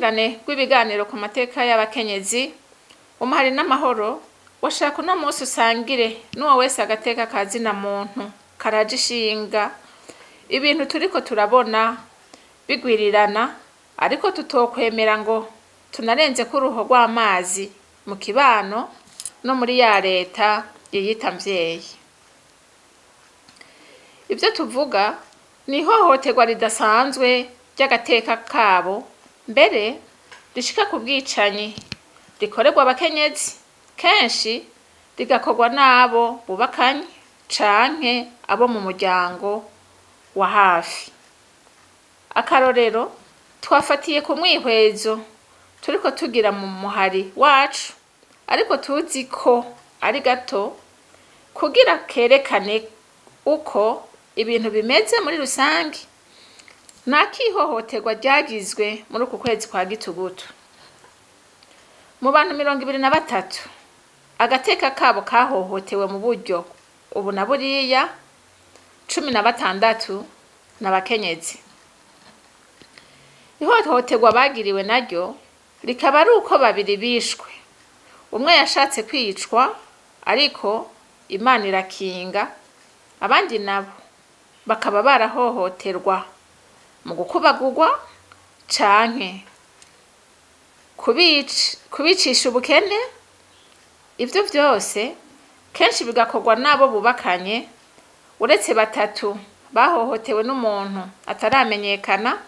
rukurikirane rw'ibiganiro ku mateka y'abakenyezi, Umuhari n'Amahoro washaka uno munsi usangire n'uwo wese agateka ka zina muntu karaje ishinga ibintu turiko turabona bigwirirana, ariko tutokwemera ngo tunarenze ko uruho rw'amazi mu kibano no muri ya leta yiyita mvyeyi. Ivyo tuvuga ni ihohoterwa ridasanzwe ry'agateka kabo, mbere rishika ku bwicanyi rikorerwa abakenyezi, kenshi rigakorwa n'abo bubakanye canke abo mu muryango wa hafi. Akarorero twafatiye ku mwihwezo turiko tugira mu muhari wacu, ariko tuzi ko ari gato kugira kerekane uko ibintu bimeze muri rusange. Nakihohoterwa ryagizwe muri uku kwezi kwa Gitugutu mu bantu 23 agateka kabo kahohotewe mu buryo ubu na buriya, 16 n'abakenyezi. Ihohoterwa bagiriwe naryo rikaba ari uko babiri bishwe, umwe yashatse kwicwa ariko Imana irakinga, abandi nabo bakaba barahohoterwa mu gukubagurwa canke kubicisha ubukene. Ivyo vyose kenshi bigakorwa n'abo bubakanye, uretse batatu bahohotewe n'umuntu ataramenyekana,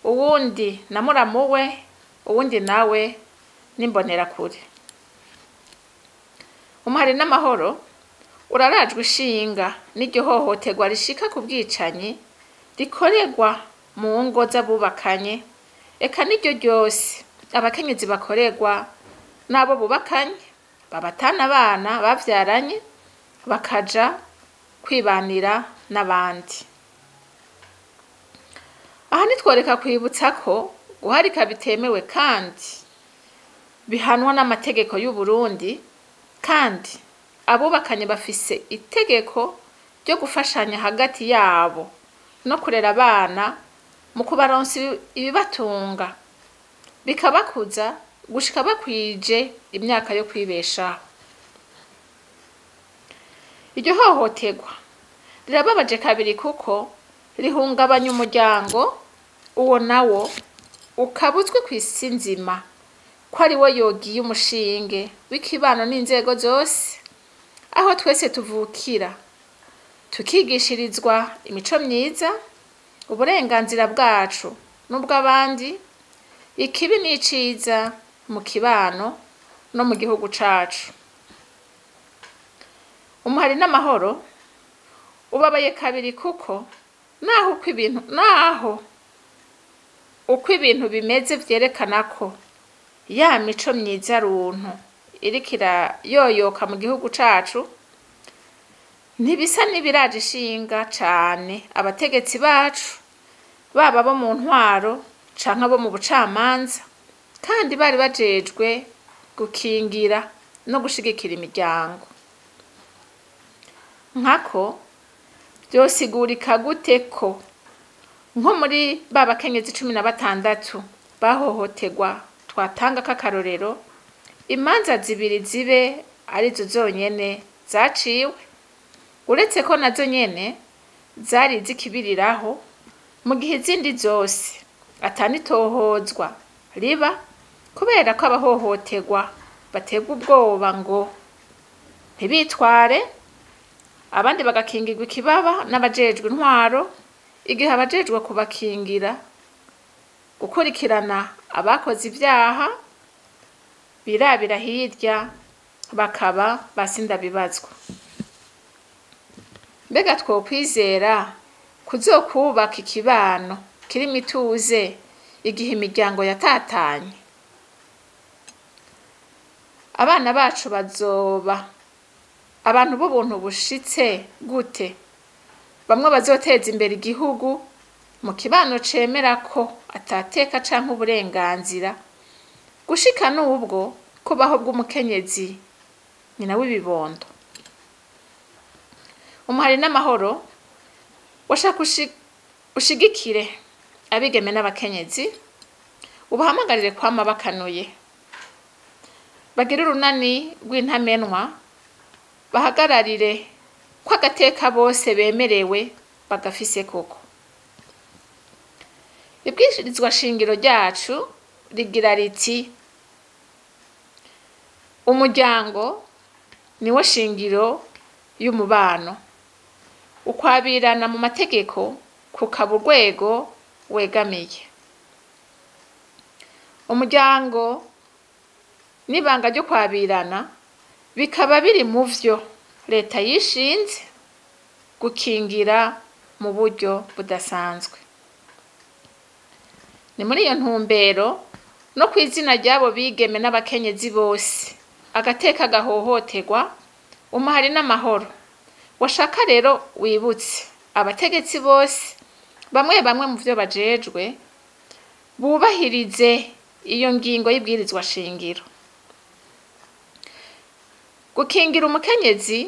uwundi na muramu we, uwundi nawe n'imbonerakure. Umuhari n'Amahoro urarajwe ishinga n'iryo hohoterwa rishika ku bwicanyi rikorerwa mu ngo z'abubakanye, eka n'iryo ryose abakenyezi bakorerwa n'abo bubakanye, babatana abana bavyaranye bakaja kwibanira n'abandi. Aha ntitworeka kwibutsa ko guharika bitemewe kandi bihanwa n'amategeko y'u Burundi, kandi abubakanye bafise itegeko ryo gufashanya hagati yabo no kurera abana mu kubaronsa ibibatunga, bikabakuza gushika bakwije imyaka yo kwibeshaho. Iryo hohoterwa rirababaje kabiri kuko rihungabanya umuryango, uwo nawo ukaba uzwi kw'isi nzima ko ari wo yogiye umushinge w'ikibano n'inzego zose, aho twese tuvukira tukigishirizwa imico myiza, uburenganzira bwacu n'ubw'abandi, ikibi n'iciza mu kibano no mu gihugu cacu. Umuhari n'Amahoro ubabaye kabiri kuko naho uko ibintu bimeze vyerekana ko ya mico myiza runtu iriko irayoyoka mu gihugu cacu, ntibisa n'ibiraje ishinga cane abategetsi bacu, baba abo mu ntwaro canke abo mu bucamanza, kandi bari bajejwe gukingira no gushigikira imiryango. Nkako vyosigurika gute ko nko muri ba bakenyezi 16 bahohoterwa twatanga k'akarorero, imanza zibiri zibe arizo zonyene zaciwe, uretse ko nazo nyene zari zikibiriraho, mu gihe izindi zose atanitohozwa riba kubera ko abahohoterwa baterwa ubwoba ngo ntibitware, abandi bagakingirwa ikibaba n'abajejwe intwaro, igihe abajejwe kubakingira gukurikirana abakoze ivyaha birabira hirya bakaba basindabibazwa. Mbega twokwizera kuzokubaka ikibano kirimwo ituze igihe imiryango yatatanye? Abana bacu bazoba abantu b'ubuntu bushitse gute? Bamwe bazoteza imbere igihugu mu kibano cemera ko atateka canke uburenganzira, gushika n'ubwo kubaho bw'umukenyezi nyina w'ibibondo. Umuhari n'Amahoro washaka ushigikire abigeme n'abakenyezi, Ubahamagarire kwama bakanuye, bagire urunani rw'intamenwa, bahagararire ko agateka bose bemerewe bagafise koko. Ibwirizwa shingiro ryacu rigira riti: umuryango niwo shingiro y'umubano, ukwabirana mu mategeko kukaba urwego wegamiye. Umuryango n'ibanga ryo kwabirana bikaba biri mu vyo leta yishinze gukingira mu buryo budasanzwe. Ni muri iyo ntumbero no kw'izina ry'abo bigeme n'abakenyezi bose agateka gahohoterwa, umuhari n'amahoro. Washaka rero wibutse abategetsi bose bamwe bamwe mu vyo bajejwe bubahirize iyo ngingo y'ibwirizwa shingiro. Gukingira umukenyezi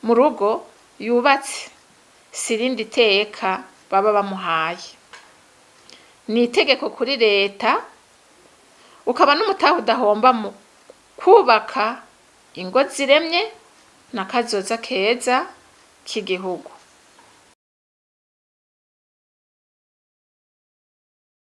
mu rugo yubatse si irindi teka baba bamuhaye, ni itegeko kuri leta, ukaba n'umutahe udahomba mu kubaka ingo ziremye na kazoza keza k'igihugu.